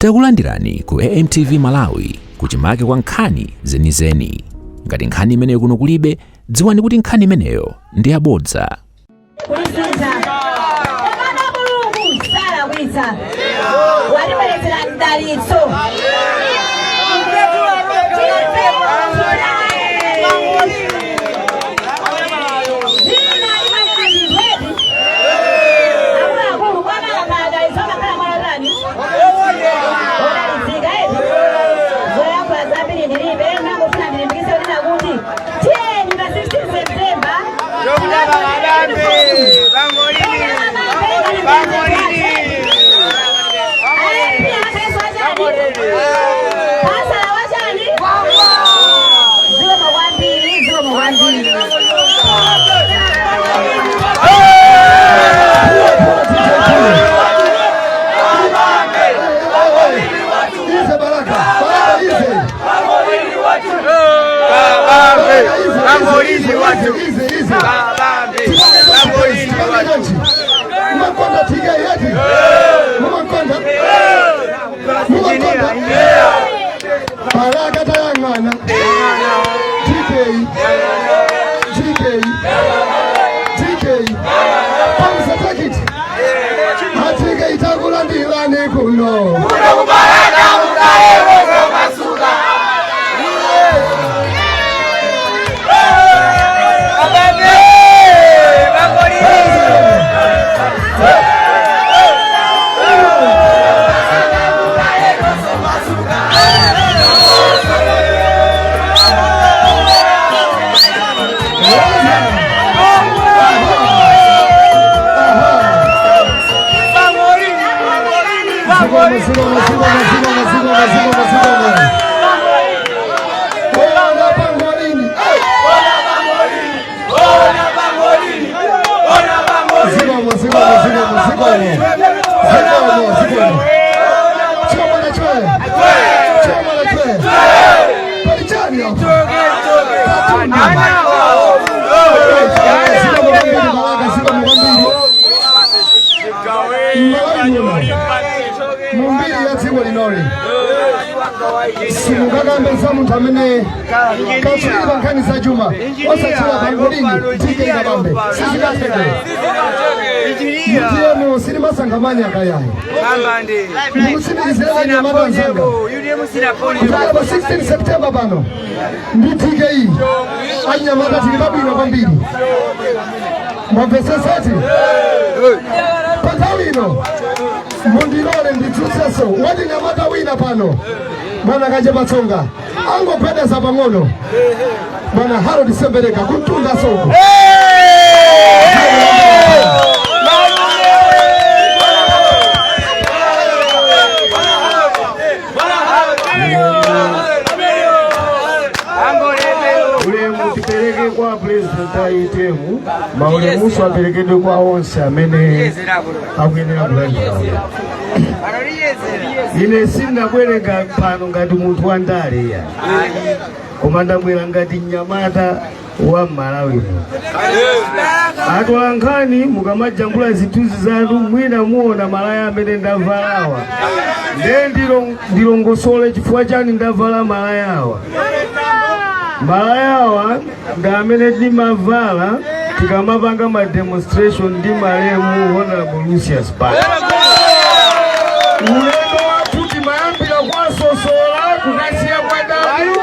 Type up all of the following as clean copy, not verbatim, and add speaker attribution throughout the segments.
Speaker 1: Takulandirani ku AMTV Malawi kuchimake kwa nkhani zenizeni. Ngati nkhani imeneyo kuno kulibe, dziwani kuti nkhani imeneyo ndi yabodza.
Speaker 2: Kulisintha komano Mulungu salakwitsa, watibweretsera mdalitso. Zina limanena chinthu, akuluakulu, bwana akakhala dalitso amakhala mwana odalitsika eti. Zoyankhula zambiri ndilibe, nangofuna ndilimbikitse kunena kuti tiyeni pa 16 September.
Speaker 3: Bangolini! Bangolini!
Speaker 2: Pasala wachani? Zikomo kwambiri, zikomo kwambiri.
Speaker 4: Ize Baraka, Baraka ize.
Speaker 3: Kabambe!
Speaker 4: Ize,
Speaker 3: Bangolini watu!
Speaker 4: ize, ize.
Speaker 3: Kabambe! Bangolini watu!
Speaker 4: Mumakonda TK yeti? Mumakonda? Mumakonda? Baraka tayang'ana. TK. TK. TK. Pamsa take it. A TK, takulandirani kuno.
Speaker 3: Kuno kubalaka mukaewo masuka! Kabambe! Bangolini!
Speaker 4: Zikomo, zikomo, zikomo, zikomo, zikomo, zikomo, zikomo. Ona pangolini.
Speaker 3: Ona pangolini! Ona pangolini! Ona pangolini!
Speaker 4: Zikomo, zikomo, zikomo, zikomo. Zikomo, zikomo. Choma na chwe. Choma na chwe. Palichani hapo. Zikomo kwambiri Baraka, zikomo kwambiri. Malawi muno, mu mbiri ya dziko linoli, simungakambe za munthu amene katswiri pa nkhani za chuma osatchula pangolini TK Kabambe, sizingatheke. UTM silimasankha manyaka yayi. Ndikutsimikizira anyamata anzanga kuchokera pa 16 September pano ndi TK, anyamata tili pabwino kwambiri. Mwamvetsetseti? Pa nthawi ino mundilole nditsutsenso wachinyamata wina pano, bwana Kachepatsonga, angogwedeza pang'ono, bwana Harold Sembereka kumtunda soko.
Speaker 5: Ulemu tipereke kwa President a UTM, maulemuso aperekedwe kwa onse amene akuyenera kulandira. Ine sindabwereka pano ngati munthu wa ndale ya, koma ndabwera ngati mnyamata wa Mmalawi. Atola nkhani, mukamajambula zithunzi zanu mwina muona malaya amene ndavalawa. Ndiye ndilongosole chifukwa chani ndavala malayawa. Malayawa ndi amene timavala tikamapanga ma demonstration ndi malemu Honorable Lucius Banda. Ulendo wathu timayambira kwa Sosola kukasiya kwa Dadu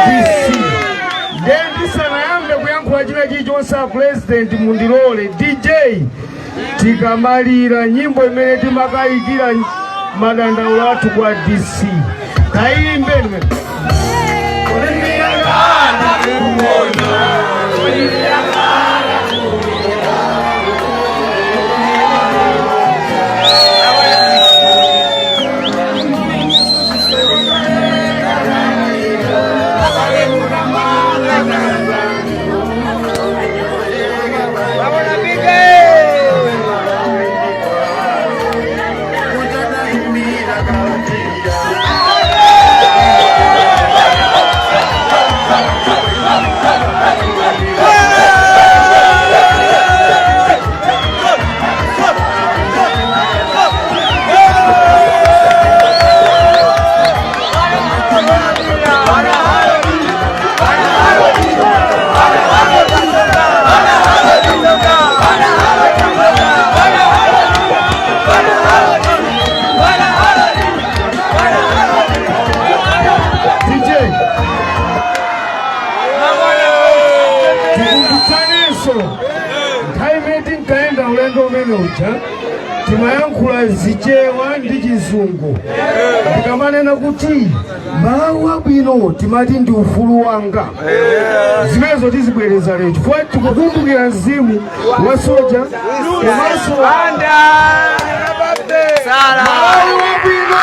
Speaker 5: DC. Ndiye ndisanayambe kuyankhula china chilichonse, a President, mundilole, DJ, tikamalira nyimbo imene timakayikira madandaulo athu kwa DC, tayimbeni. kuja timayankhula Zichewa ndi Chizungu. Ndikamanena kuti Malawi wabwino, timati ndi ufulu wanga. Zimenezo tizibwereza lero chifukwa tikukumbukira mzimu wa soja komanso Malawi wabwino,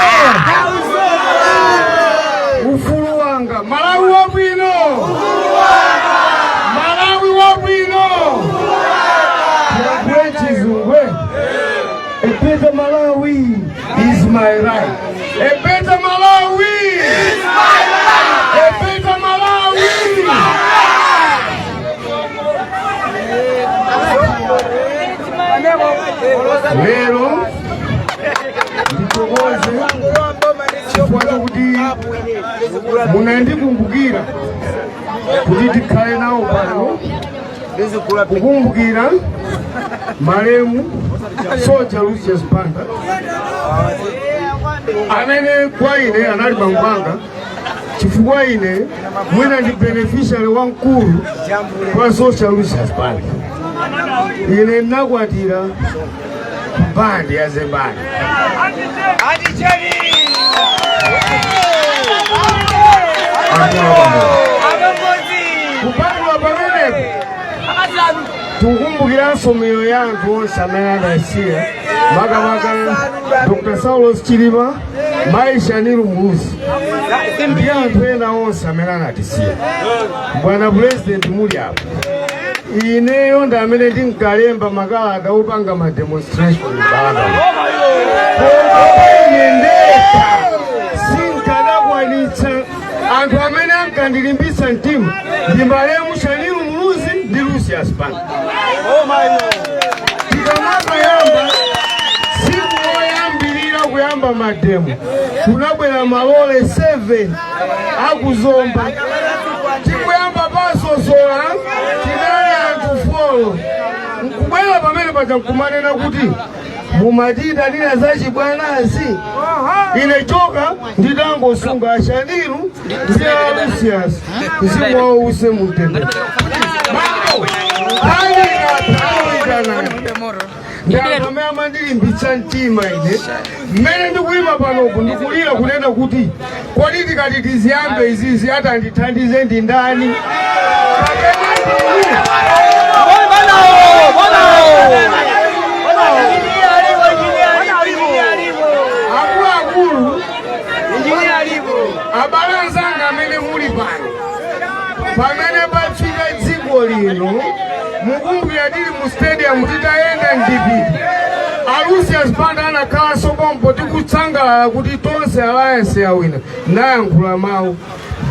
Speaker 5: ufulu wanga. Malawi wabwino, Malawi wabwino. Tiyankhule Chizungu. A better Malawi is my right. A better Malawi is my right. A better Malawi is my right. Lero ndithokoze chifukwa chokuti munandikumbukira kuti tikhale nawo pano kukumbukira malemu Soja Lucius Banda, amene kwa ine anali bambo anga, chifukwa ine mwina ndi beneficiary wamkulu kwa Soja Lucius Banda. Ine ndinakwatira bandi ya Zembani. Kupatula pamenepo, tikukumbukiranso miyoyo ya anthu onse amene anasiya, makamaka Dr. Saulos Chilima, Mayi Shanil Muluzi ndi anthu ena onse amene anatisiya. Bwana President, muli apo, ineyo ndi amene ndinkalemba makalata opanga ma demonstration bana, koma ine ndekha sinkadakwanitsa. Anthu amene ankandilimbitsa mtima ndi malemu Shanil Muluzi ndi Lucius Banda. Tikamakayamba tsiku loyambirira kuyamba mademo, kunabwera malole 7 akuzomba. Tikuyamba pasosola tinali anthu 4, nkubwera pamene paja nkumanena kuti mumatiyitanira za chibwanazi. Ine choka nditangosunga a Shanil ndi a Lucius, mzimu wawo uuse mumtendere. Bambo alinaitana ndi anthu amene amandilimbitsa mtima. Ine mmene ndikuyima panopo ndikulira kunena kuti kodi tikati tiziyambe izizi, atandithandize ndi ndani? Kapena ndinu? Akuluakulu, abale anzanga amene muli pano, pamene pafika dziko lino, mukumbukira tili mu stadium titayenda ndipita, a Lucius Banda anakhalanso pompo, tikutsangalala kuti Tonse Alliance yawina, nayankhula mawu,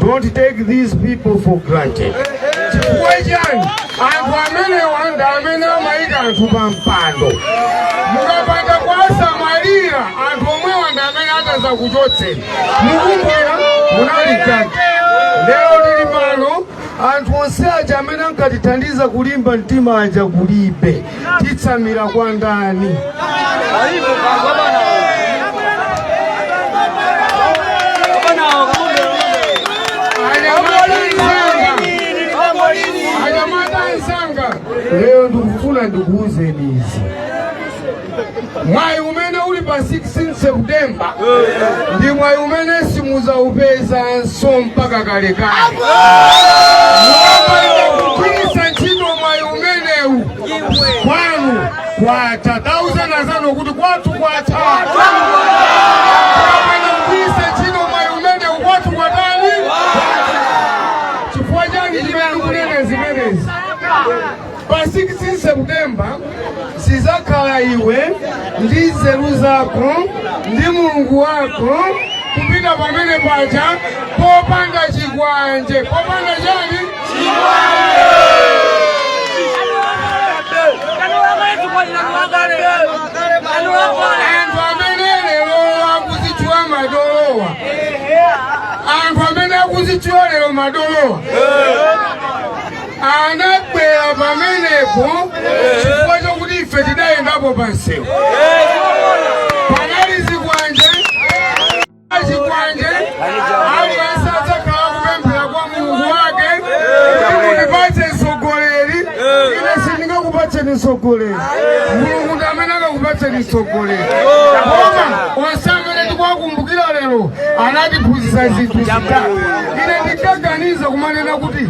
Speaker 5: "Don't take these people for granted." Chifukwa chani? Anthu amenewa ndi amene amayika anthu pa mpando. Mukapanda kuwasamalira, anthu omwewa ndi amene ataza kuchotseni. Mukumbukira munali kati, lero tili pano, anthu onse aja amene ankatithandiza kulimba mtima aja kulibe. Titsamira kwa ndani? Anyamata anzanga, lero ndikufuna ndikuwuzeni izi. Mwayi umene uli pa 16 September ndi mwayi umene simuzaupezanso mpaka kalekale. Mukapanda kugwiritsa ntchito mwayi umenewu, kwanu kwatha. Tauzani anzanu kuti kwathu kwatha. Mukapanda kugwiritsa ntchito mwayi umenewu, kwathu kwatani? Chifukwa chani chimene ndikunena zimenezi? Pa 16 September sizakhala iwe ndi nzeru zako ndi Mulungu wako kupita pamene paja popanda chikwanje. Popanda chani? Anthu amene lero akuzitchula madolowa, anthu amene akuzitchula lero madolowa, anabwera pamenepo chifukwa chokuti ife tidayendapo pa msewu, panali zikwanje. Chikwanje, aliyense adzakhala kupemphera kwa Mulungu wake kuti mundipatse mtsogoleri. Ine sindingakupatseni mtsogoleri, Mulungu ndi amene akakupatseni. mtsogoleri, koma onse amene tikuwakumbukira lero anatiphunzitsa zinthu zitatu. Ine ndinkaganiza kumanena kuti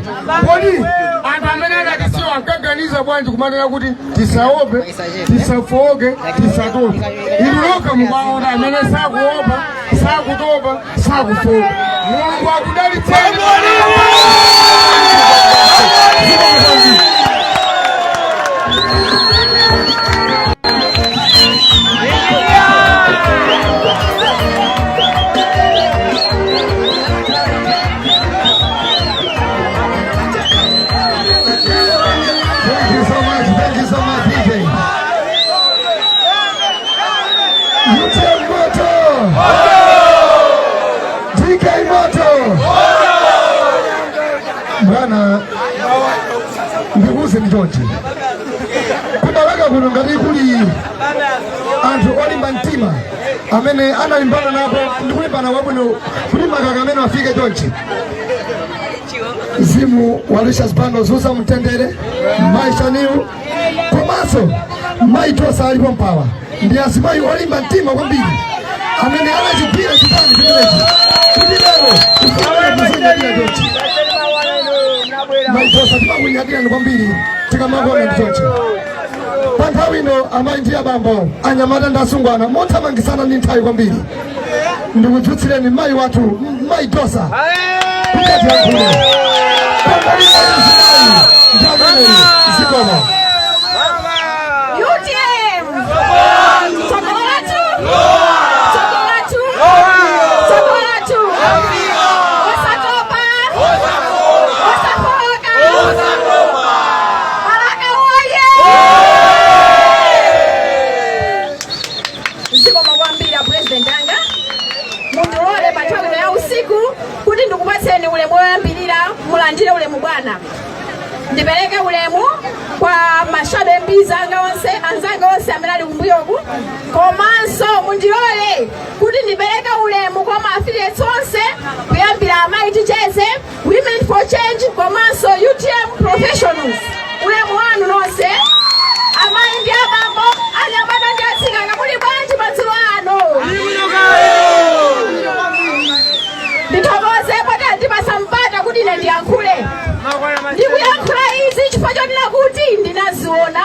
Speaker 5: kodi anthu amene anatisiwa ankaganiza bwanji kumanena kuti tisaope, tisafowoke, tisatope. Inu nokha mukaona amene sakuopa, sakutopa, sakufowoka. Mulungu akudalitseni.
Speaker 4: Thank you so much. Thank you so much, DJ. UTM Moto! DK Moto! Bwana, ndikuuze ni chonchi. Kubalaka kuno ngati kuli anthu olimba mtima amene analimbana napo ndikulimbana kwabwino kuti makaka amene afike chonchi, mzimu wa Lucius Banda uziusa mtendere, mayi Shanil komanso mayi Tosa alipo mpawa ndi azimayi olimba mtima kwambiri amene anachigwira chipani chimenechi kuti lero kufunira kuzinyadira chonchi. Mayi Tosa, timakunyadirani kwambiri tikamakuona ndi chonchi. Pa nthawi ino, amayi ndi abambo, anyamata ndi asungwana, mothamangisana ndi nthawi kwambiri, ndikudzutsireni mayi wathu, mayi Tosa, kuti atiyankhule. Zikomo.
Speaker 2: UTM! Chokolatu! Chokolatu! Chokolatu! Osatopa! Osafoka! Balaka oye! Zikomo kwambiri, President anga. Mundilole pa nthawi ino ya usiku kuti ndikupatseni ulemu woyambirira, mulandire ulemu bwana. Ndipereke ulemu kwa ma shadow MPs anga onse, anzanga onse amene ali kumbuyoku, komanso mundilole kuti ndipereke ulemu kwa ma affiliates onse, kuyambira Amayi Ticheze, Women for Change komanso UTM Professionals. Ulemu wanu nonse, amayi ndi abambo, anyamata ndi atsikana, muli bwanji madzulo ano? Ndithokoze poti andipasa mpata kuti ine ndiyankhule. Ndikuyankhula izi chifukwa chonena kuti ndinaziona,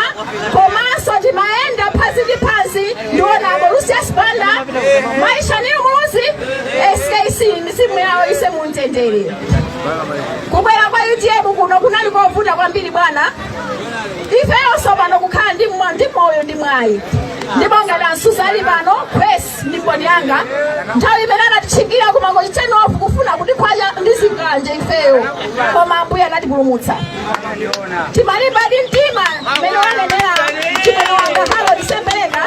Speaker 2: komanso timayenda phazi ndi phazi ndiona abo Lucius Banda, mayi Shanil Muluzi, SKC, mizimu yawo iwuse mumtendere. Kubwera kwa UTM kuno kunali kovuta kwambiri bwana. Ifeyonso pano kukhala ndi moyo ndi mwayi, ndipo ngati ansusa ali pano, Grace ndi mboni yanga, nthawi imene anatitchingira kumango chenofu kufuna kutiphwanya ndi zinganje ifeyo, koma Ambuye anatipulumutsa. Timalimba ndi mtima mmene wanenera chimwene wanga Harold Sembereka,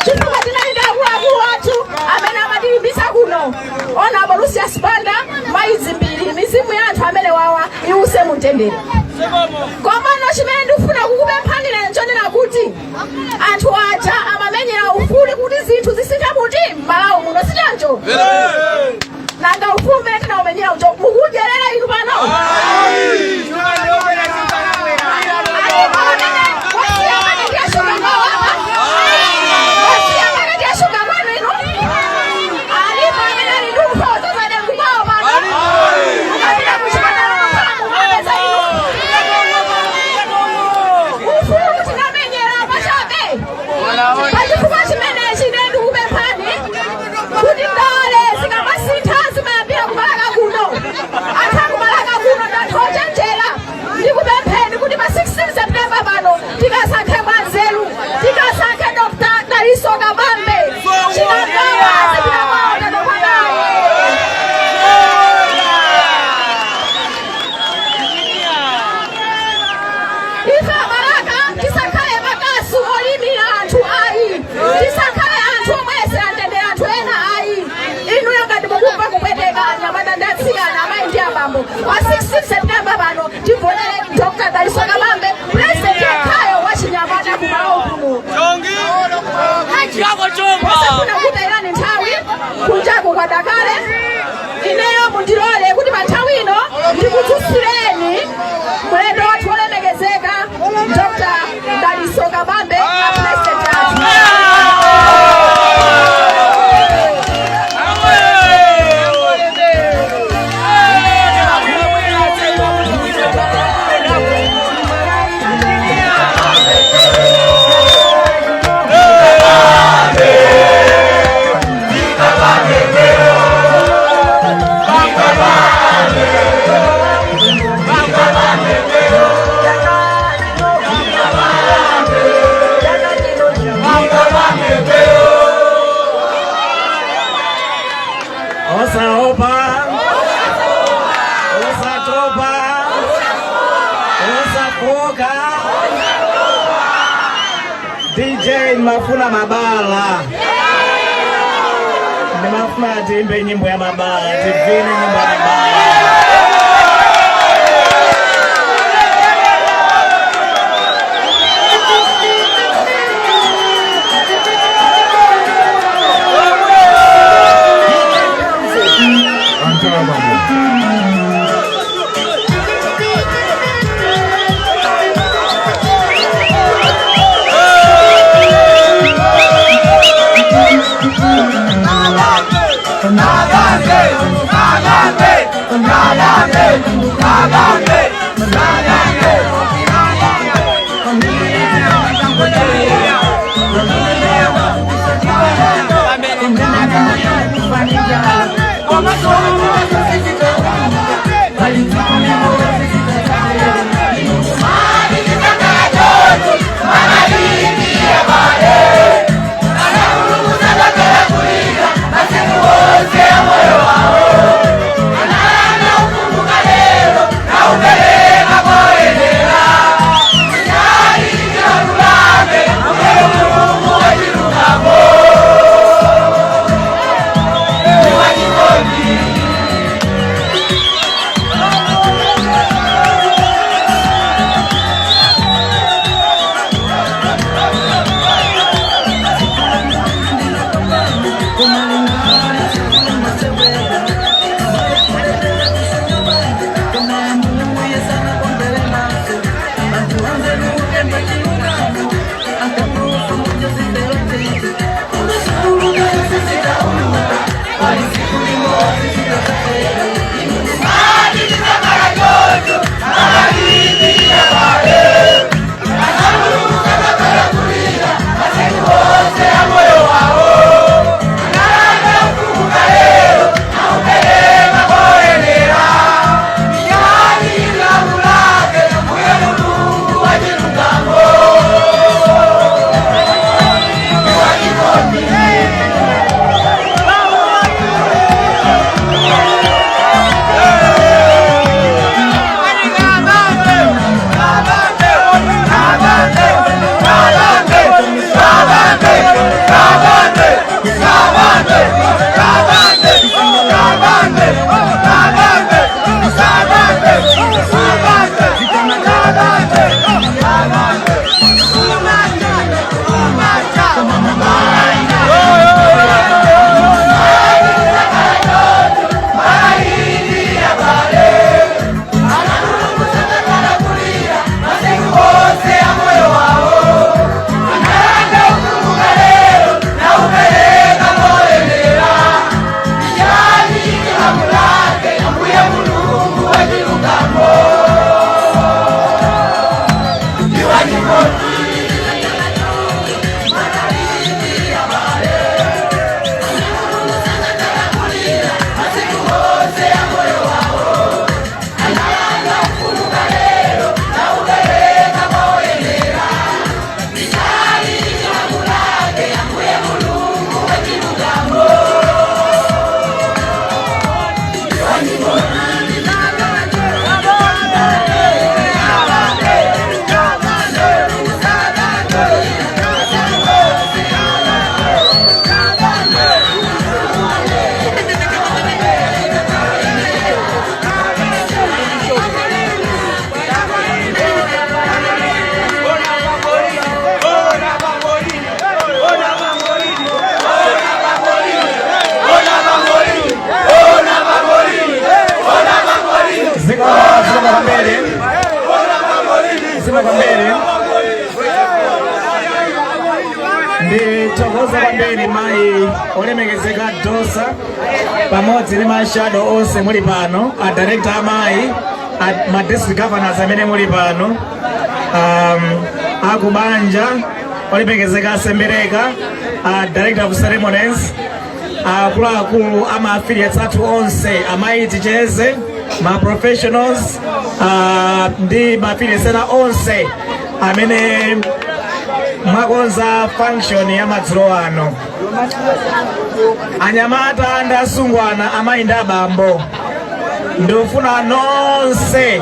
Speaker 2: chifukwa tinali ndi akuluakulu athu amene amatilimbitsa kuno, ona abo Lucius Banda, mayi Dzimbiri. Mizimu ya anthu amene wawa iwuse mumtendere. Komano chimene ndikufuna kukupemphani lero nchonena kuti anthu aja amamenyera ufulu kuti zinthu zisinthe muti m'Malawi muno, sichancho? Nanga ufulu umene tinaumenyera ujo mukudyerera inu pano? Alipo amene wasiya paketi ya shuga kwawo apa? Wasiya paketi ya shuga kwanu inu? Alipo amene ali ndi ufa wodzaza dengu kwawo pano? Mukapita kuchipatala makhala mumapeza inu? Ufulu tinamenyera pachabe? Pachifukwa chimenechi ine ndikupemphani kuti ndale zikamasintha zimayambira kubalaka kuno. Anthu akubalaka kuno ndi anthu ochenjera. Ndikupempheni kuti pa 16 September pano tikasankhe mwanzeru, tikasankhe Dr. Dalitso Kabambe. Chikangawa azipita kwawo, tatopa naye. Ife abalaka tisakhale makasu olimira anthu ayi, tisakhale anthu omwesera mtendere anthu ena ayi. Inuyo ngati mukumva kupweteka, anyamata ndi atsikana, amayi ndi abambo, pa 16 September pano tivotere Dr. Dalitso Kabambe, president yekhayo wachinyamata kumalawi kuno. Posafuna kutayirani nthawi, kunjaku kwadakale, ineyo mundilole kuti pa nthawi ino ndikudzutsireni mlendo wathu wolemekezeka, Dr. Dalitso Kabambe, a president athu.
Speaker 6: Osaopa, osatopa, osafoka. DJ, mafuna mabala, ndimafuna tiimbe nyimbo ya mabala, tivine nyimbo ya mabala.
Speaker 5: Antala bambo.
Speaker 6: Zikomo kwambiri, zikomo kwambiri. Ndithokoza kwambiri mayi olemekezeka Dosa pamodzi ndi ma shadow onse muli pano, a director amayi, ma district governors amene muli pano, akubanja olemekezeka Asembereka, a director of ceremonies, akuluakulu ama affiliates athu onse, amayi ticheze, ma professionals, ndi ma affiliates ena onse amene mwakonza function ya madzulo ano. Anyamata ndi asungwana, amayi ndi abambo, ndikufuna nonse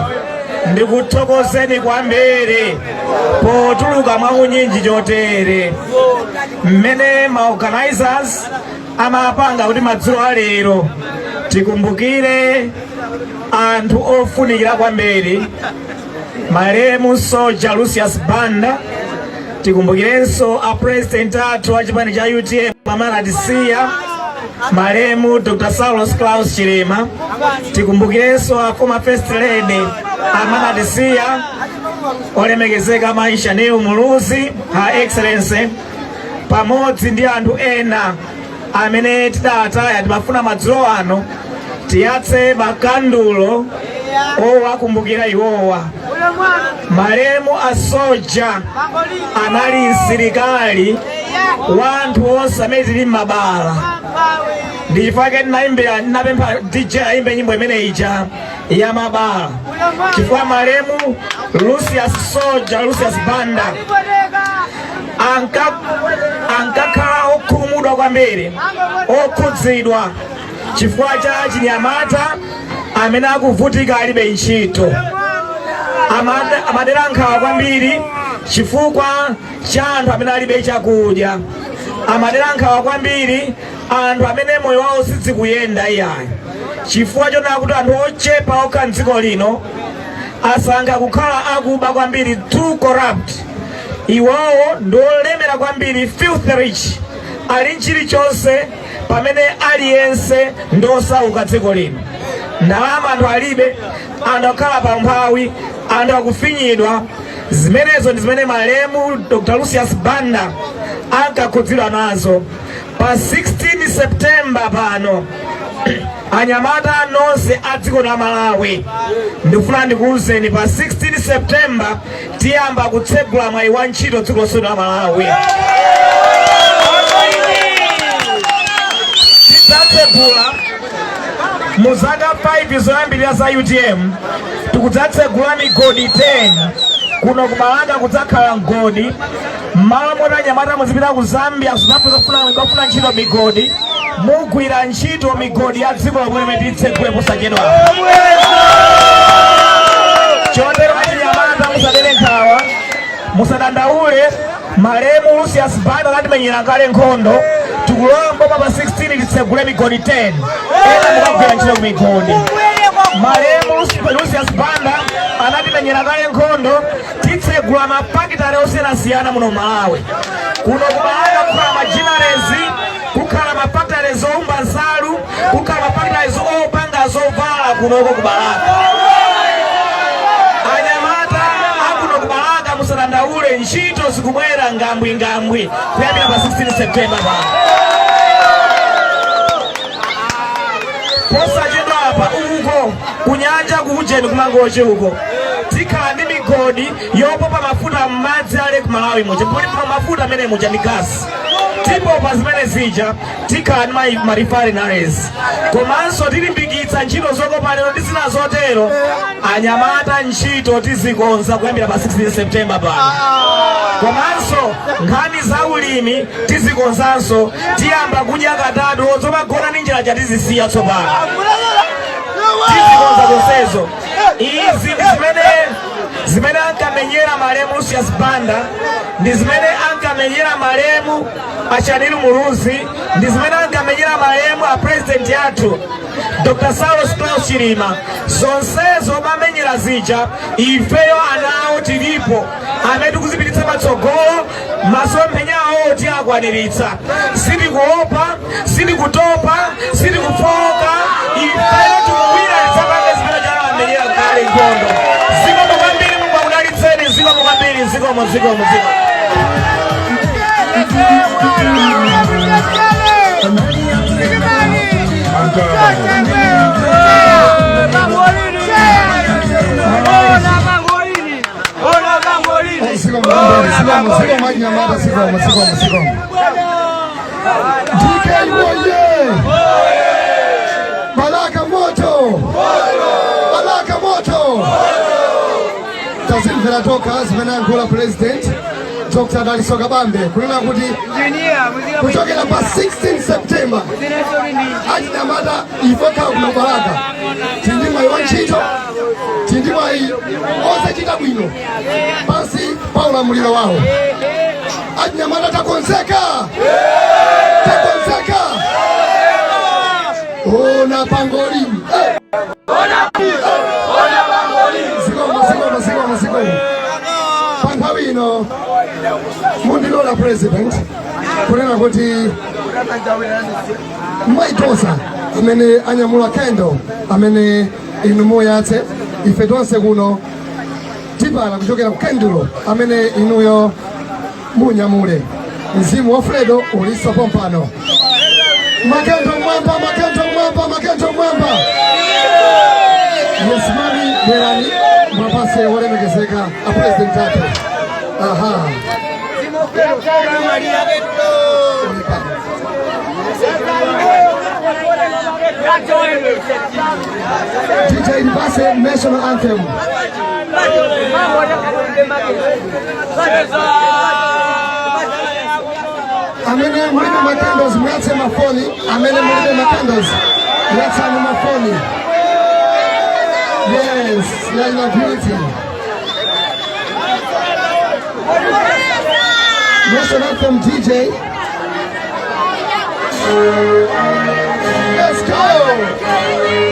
Speaker 6: ndikuthokozeni kwambiri potuluka mwaunyinji chotere mmene ma organizers amapanga kuti madzulo alero tikumbukire anthu ofunikira kwambiri, malemu Soja Lucius Banda. Tikumbukirenso a president athu a chipani cha UTM amene anatisiya, malemu Dr. Saulos Klaus Chilima. Tikumbukirenso a former First Lady amene anatisiya, olemekezeka Mayi Shanil Muluzi, Her Excellency, pamodzi ndi anthu ena amene tidataya. Timafuna madzulo ano tiyatse makandulo owakumbukira iwowa. Malemu asoja anali msilikali wa anthu onse amene tili m'mabala. Ndi chifukwa ndinayimbira, ndinapempha DJ ayimbe nyimbo imene ija ya mabala, chifukwa malemu Lucius Soja Lucius Banda ankakhala okhumudwa kwambiri, okhudzidwa chifukwa cha chinyamata amene akuvutika, alibe ntchito. Amadera nkhawa kwambiri chifukwa cha anthu amene alibe chakudya. Amadera nkhawa kwambiri anthu amene moyo wawo sizikuyenda iyayi, chifukwa chonena kuti anthu ochepa okha mdziko lino asankha kukhala akuba kwambiri, too corrupt. Iwowo ndi olemera kwambiri, filthy rich, ali nchilichonse, pamene aliyense ndi osauka dziko lino. Ndalama anthu alibe, anthu akukhala pa umphawi, anthu akufinyidwa. Zimenezo ndi zimene malemu Dr. Lucius Banda ankakhudzidwa nazo. Pa 16 September pano, anyamata nonse a dziko la Malawi, ndikufuna ndikuwuzeni, pa 16 September tiyamba kutsegula mwayi wa ntchito dziko lonse la Malawi. Tidzatsegula mu zaka 5 zoyambirira za UTM, tikudzatsegula migodi 10 kuno ku Balaka. Kudzakhala mgodi. M'malo moti anyamata muzipita ku Zambia, South Africa kufuna ntchito migodi, mugwira ntchito migodi ya dziko lomwe limene titsegule posachedwa. Chotero achinyamata, musadere nkhawa, musadandaule. Malemu Lucius Banda anatimenyera kale nkhondo. Tikulowa mboma pa 16, titsegule migodi 10, ena mukagwira ntchito ku migodi. Malemu Lucius Banda anatimenyera kale nkhondo. Titsegula mafakitale osiyanasiyana muno Malawi. Kuno ku Balaka kukhala ma ginneries, kukhala mafakitale owumba nsalu, kukhala mafakitale opanga zovala kunoko ku Balaka. Anyamata akuno ku Balaka, musadandaule, ntchito zikubwera ngambwingambwi kuyambira pa 16 September pano. Posachedwa apa, uko kunyanja kujeni kumangoche uko, tikhala ndi migodi yopopa mafuta m'madzi ale ku Malawi muja. Poli pano mafuta amene muja ndi gasi, tipopa zimene zija, tikhala ndi ma refineries, komanso tilimbikitsa ntchito zokopa lero ndi zina zotero. Anyamata, ntchito tizikonza kuyambira pa 16 September pano. Komanso nkhani za ulimi tizikonzanso. Tiyamba kudya katatu, zomagona ndi njala tizisiya tsopano, tizikonza zonsezo. Izi ndi zimene ankamenyera malemu Lucius Banda, ndi zimene ankamenyera malemu a Shanil Muluzi, ndi zimene ankamenyera malemu a president athu Dr. Saulos Klaus Chilima. Zonsezo mamenyera zija, ifeyo anawo tilipo amene tikuzipititsa patsogolo. Masomphenya awo tiakwaniritsa. Sitikuopa, sitikutopa, sitikufoka. Ifeyo tikuwira, tidzapange zimene chanamenyera kale nkhondo. Zikomo kwambiri, Mulungu akudalitseni. Zikomo kwambiri, zikomo, zikomo, zikomo.
Speaker 4: Zikomo kwambiri, zikomo, zikomo anyamata, zikomo, zikomo, zikomo. DK woye! Balaka moto! Balaka moto! Tazimvera tokha zimene ayankhula president. Dr. Dalitso Kabambe kunena kuti kuchokera pa 16 September achinyamata ife khala kuno Balaka tili ndi mwayi wa ntchito, tili ndi mwayi osachita bwino pansi pa ulamuliro wawo. Achinyamata takonzeka, takonzeka. Ona pangolini. Eh! Zikomo, zikomo, zikomo, zikomo. Pa nthawi ino mundilola, President, kunena kuti maitosa amene anyamula candle amene inu muyatse, ife tonse kuno tipala kuchokera ku kandulo amene inuyo munyamule. Mzimu wa Fredo uliso pompano. Makendo mwamba, makendo mwamba, makendo mwamba. Yes, mami, bwerani mwapase wolemekezeka a President athu. Aha. Uli pano. DJ, lipase national anthem. Amene mulibe ma candles, muyatse mafoni. Amene mulibe ma candles, yatsani mafoni. Yes, yaina beauty. National anthem, DJ. Let's go.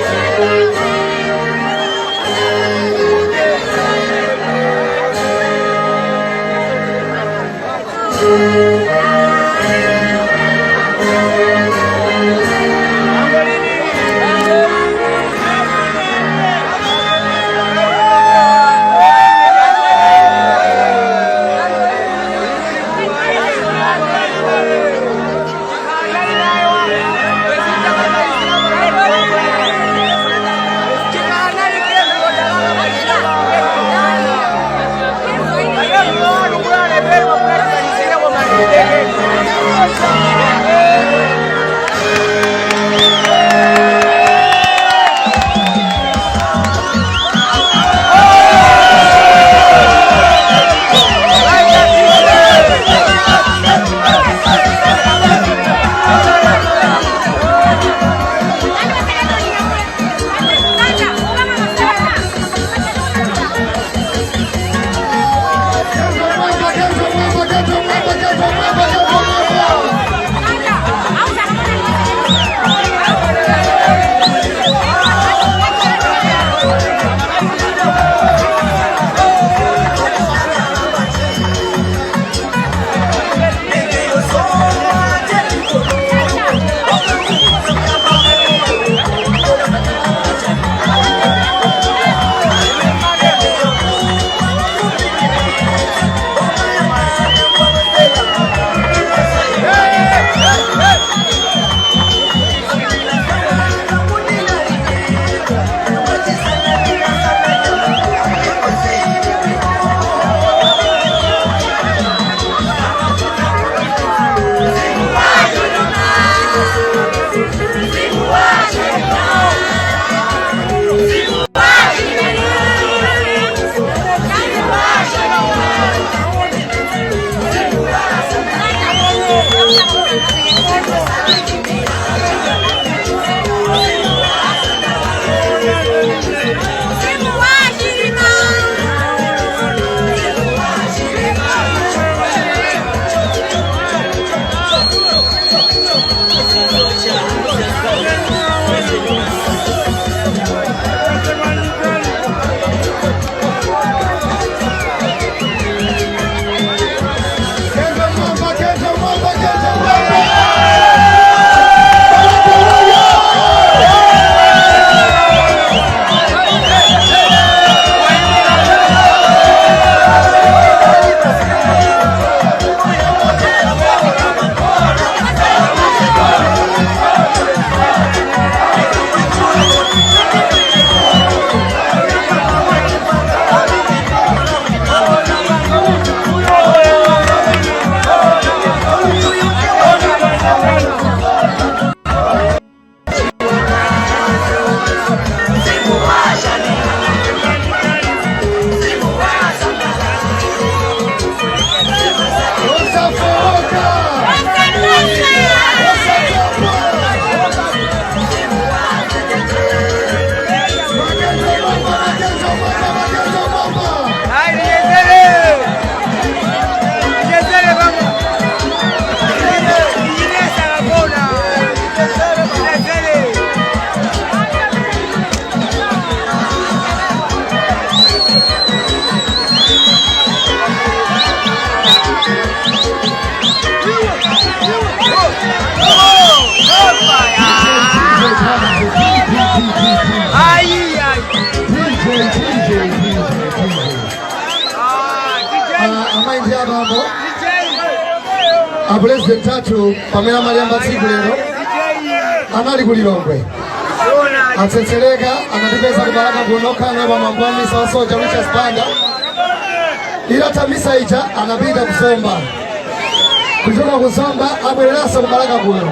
Speaker 4: Apurezidenti athu pamene amaliyamba tsiku lero anali ku Lilongwe, atsetsereka anatipeza ku Balaka kuno khana pa mwambo wa misa wa Soja Lucius Banda. Itatha misa ija anapita ku Zomba, kuchoka ku Zomba abwereranso ku Balaka kuno,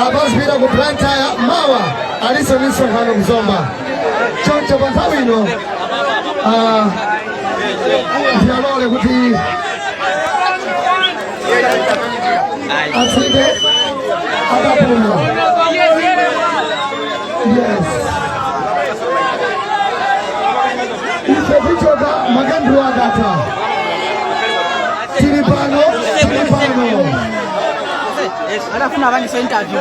Speaker 4: apazipita ku Blantyre, mawa alinso ndi msonkhano ku Zomba. Choncho pa nthawi ino ndiyalole kuti atsike akapuma. Yes, ife tichoka makandulo akatha. Tili pano, tili pano.
Speaker 7: Anafuna abandise interview.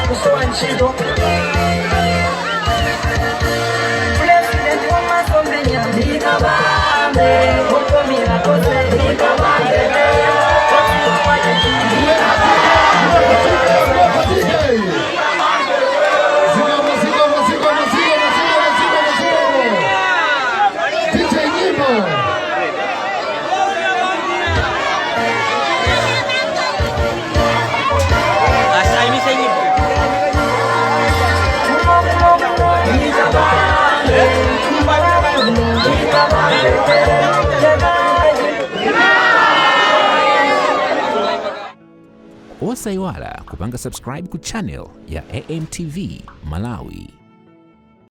Speaker 6: Kusowa ntchito.
Speaker 4: Zikomo, zikomo, zikomo, zikomo, zikomo, zikomo, zikomo. DJ nyimbo.
Speaker 7: Asaimise nyimbo.
Speaker 1: Osayiwala kupanga subscribe ku channel ya AMTV Malawi.